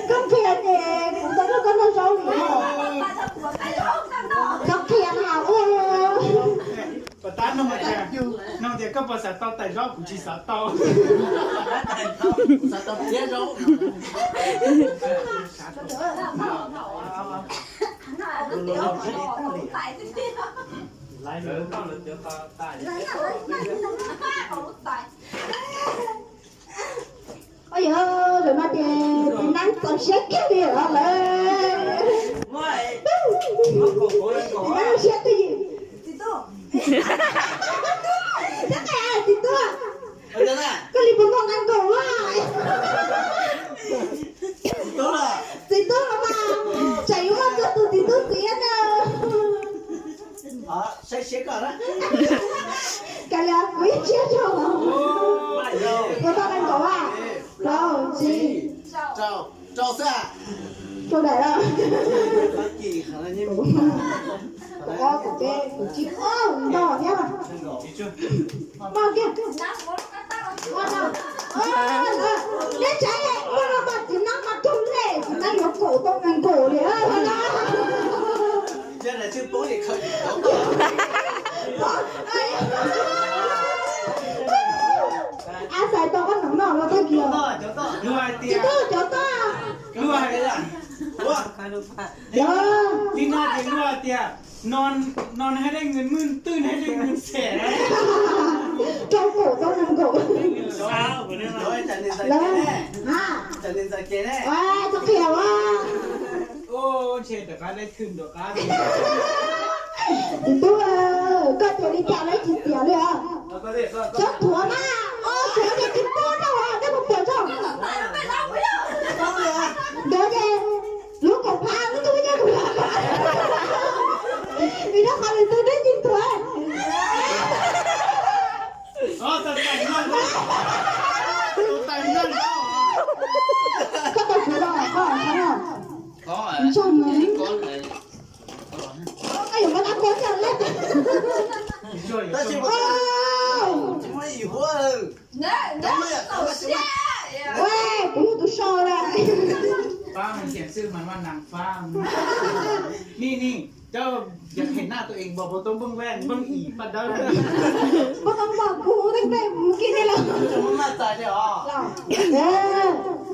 Koj qhia ces kuv tau nrog koj noj zaub li os. Koj qhia na ua. Pas tab no mas cas, no tias koj puas xav tau tais zaub, kuv tsis xav tau. Xav tau tiab zaub. Ua yog lawm mas ces txiv neeb txaus siab kiag li os lawm. Txiv neeb siab twj ywm. Txiv tub, koj li puas muaj nqe nkaus a? Txiv tub los mas, tsam yuav muaj txog tus txiv tub txiv na. Saib siab koj na. Kav liam kuv ib siab rau. Puas tau nqe nkaus a? Plaub tsib rau, rau xwb. Rau daim lawm. Ob kuv peb kuv tsib, ntau thiab. Neb tsav muaj no mas txiv neeb mas raug lej, txiv neeb yuav kaum tau nqe nkaus li. A xais tau ob noog noj los tag kis. Tsis tau cov toj. Li no ces luag tias, no, no neb hais dej nws mwj twj neb hais dej nws xes. Rau kaum tau nees nkaum. Lawv, txhob qhia ua. Ntshe rov qab dej thwj nram qab. Txiv tub, koj tias li cas lawv tsis tias li os. Txhob thuav mas, o, thuav ces tsis pub rau, nej puas pom tso. Ntawd ces lub kaum phav lub tub nyiag kuv, vim rau qhov lwm tus twb tsis thuav. Koj tau suav los koj, koj, koj, koj yuav muab dab kuab coj lej. Tab sis mas tsis muaj ib huab. Ua, kuv yog tus sau lawm. Fab mas tiam xwb mas mas nag fab. Ni ni, cov yog khem naj tau es npog pau tau npog vaj npog ib paj dawb. Npog tau npog kuv teej pej mus kiag li lawm.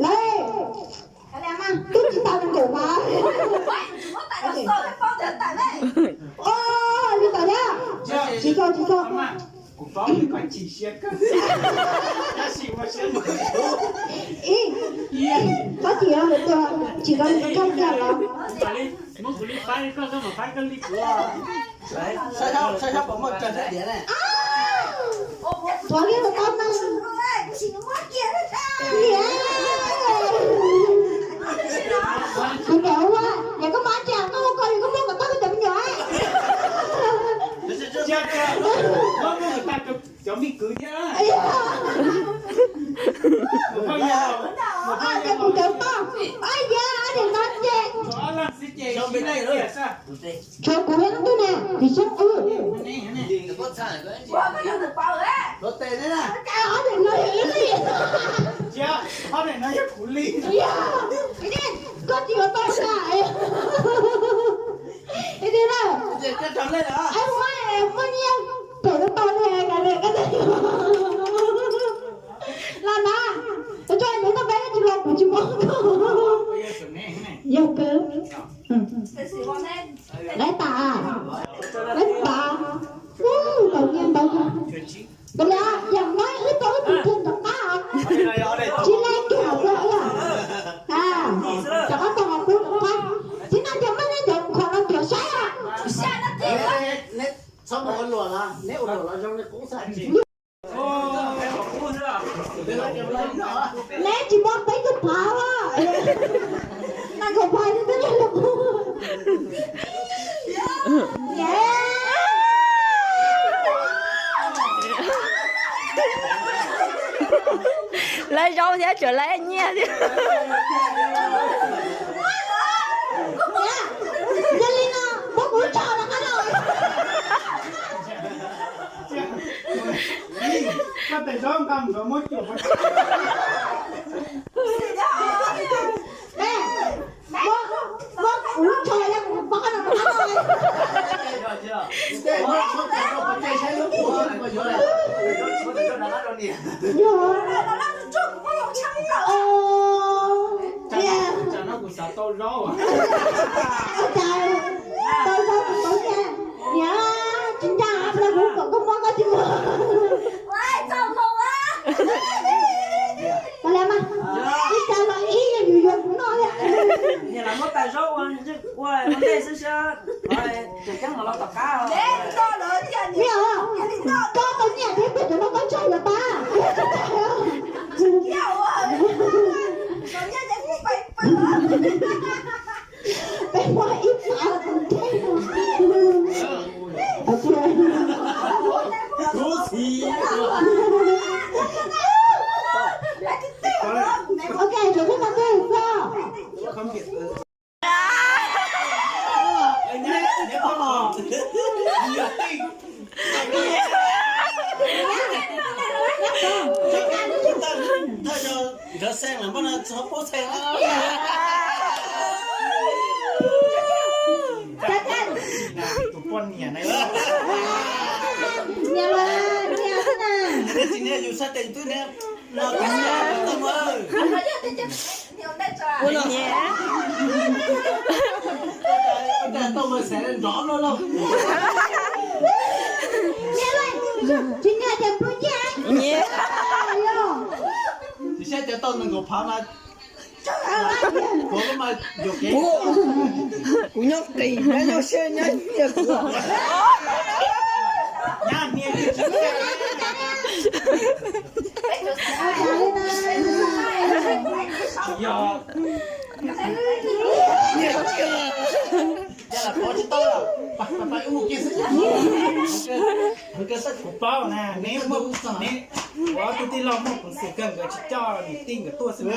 Lawm, tub tsis tau nkaum mas. Li tau thiab. Tsis tau, tsis tau. Kuv paub koj chim siab kawg, tab sis ua siab ntuj. Ib, koj chim los lwm tus chim rau nws txog kiag los. Muab kuv li faib koj, koj mam faib koj li kuv. Saib seb puas muaj kawg thiab tiag ne. Thuav kiag tau tau na. Kuv niam ua, yog koj mas cas koj ua ko yog koj muab kom tau koj cov me nyuam. Cov me kwv thiab. Kuv cov poj, ab ya, ab niam no ces. Tshuav kuv thiab leej twg na, vim seb, ob niam no yog ib li. Koj tsis yuav tau na. Ib li na, muaj nyiaj pem tau ne, los na, tso nws tau peb tsis los kuv tsis muab. Yog kawg. Laib tas, laib tas, tau nyiaj ntau. Tus li yam no wb tau wb tus kheej rov qab, tsis laib kiag hauv kua ib yam. Rov qab tau hauv kua rov qab, txiv no tias muaj nej cov khuam no tias saib. Txhob ua luam los neb ua luam los zoo li qub xwb. Neb tsis muab peb tug phav, nees nkaum phav twb yog lus. Laib zaub thiab tseem laib nyiaj thiab. Yog li no muab kuv tso rov qab los. Koj tes zaub nqa mus muab cuam. Tau zaub, tau zaub tsis tau nyiaj. Niam, tsis ncaj los kuv kom koj muab koj tsis muab. Tau li mas, ib tsam los ib yam yus yuav kuv noj thiab. Niam, los muab tau zaub ua ua ua ntej xwb sab. Niam, koj tau nyiaj thiab peb cov no koj tsaug los pab. Peb muab ib phav tus ntsej. Ok, cov peb tau tej xwb. Nkawd xeeb los muab no txog pub txheej. Tus poj niam na. Niam, niam, niam, tsis niam yus sab tes twb niam. Ua no. Tau mas xav nrov no lauj. Tsis nyiam ces pw nyiaj. Tsis saib cov tau nees nkaum phav mas. Kuv lub mas yuam kev. Kuv nyob qis, nyob nyob siab, nyob nyiaj kuv. Yog. Yog los pov tsis tau, pab wb mus kiag xwb. Kuv paub na, neb muaj, neb, kuv ob tug tij laug muaj peev xwm kawg, nkawd tsis coj niam tij nkawd tuaj xwb.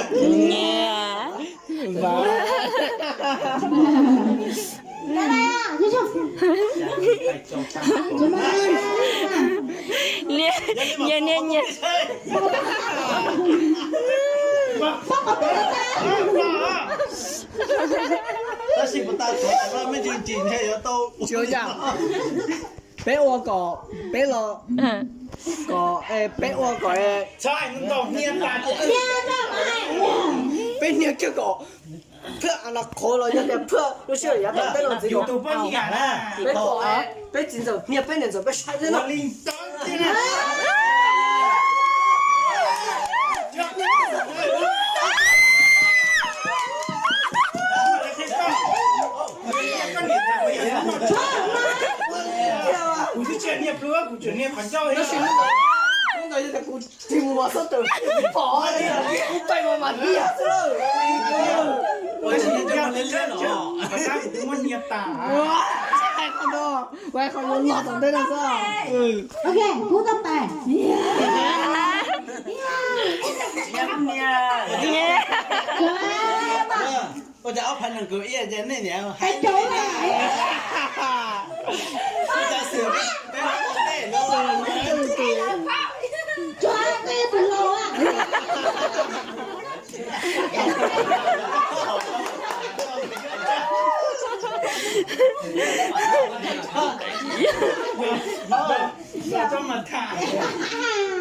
Nyias niaj nyias. Tab sis puas tau tuav cov me ntsis ntsis thiaj yuav tau. Tsis ua cas. Peb ua kom peb los, kom peb ua kom peb niag kiag kom phaj a no qhov los yog tias phaj lub sij hawm yav tom ntej los ntxiv kom peb kom peb txiv ntxawm niag peb niam ntxawm peb saib thiab no. Kuv twb tsis niaj pluag, kuv tsuas niaj qhov ncauj. Tab sis hnub ntawd yog tias kuv tig mus mas xob tawm pom ub pais mas mas tiag xwb. Ua tab kuv twb muab niaj tas. Qhov no, ua qhov yuav los tom ntej no xwb. Ok, kub tau pais. Ua cas ob phav nees nkaum ib ces nej niam hais ua cas xwm peb peb no.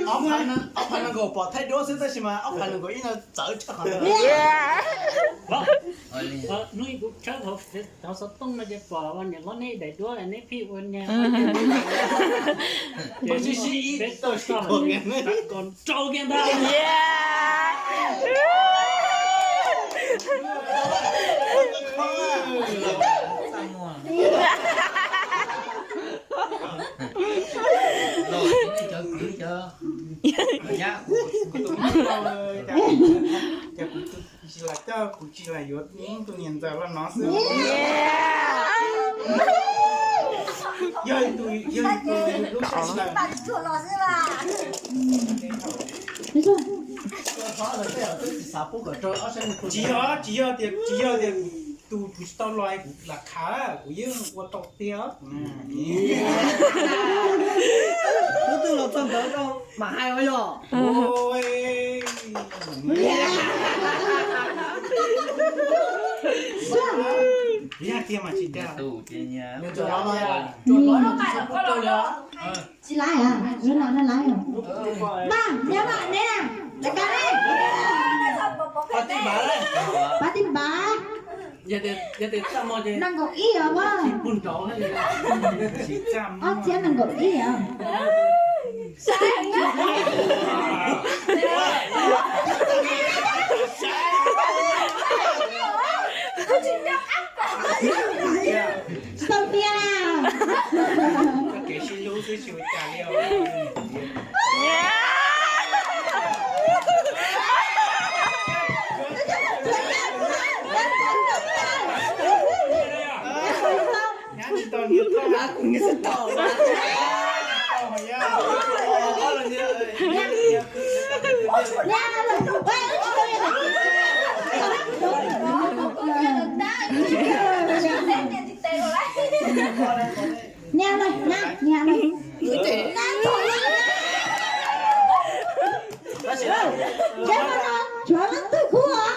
Ob phav nees nkaum pom thaij duab xwb tab sis mas ob phav nees nkaum ib no txawv tshaj qhov ntawd. Hnub kuv tshawb hauv xov tooj no ces pom ua niam hlob neb daim duab neb phij ua niag sib sib ib tawm kom rau kiag ntag. Los nej cov kwv cov nyab kuv, ces kuv tsis lam coj, kuv tsis lam yuav tus niam ntxawm los no xwb. Yog tus, yog tus lub sij hawm. Tsis yog, tsis yog tias, tsis yog tias tus kuv tsis tau los kuv lam khav, kuv yeej ua tau tiag. Hnub twg los txog ntawd rau mam hais os yog. Yog tiag mas tsis dag. Tsis laiv, lub no laiv. Npaj, neb mam neb na, lawv kab ne. Pab tij npaj. Nees nkaum ib os. Ob txhiab nees nkaum ib os. Tsis tau tiag. Nyab, nyab, nyab. Tsuav leej twg kub os?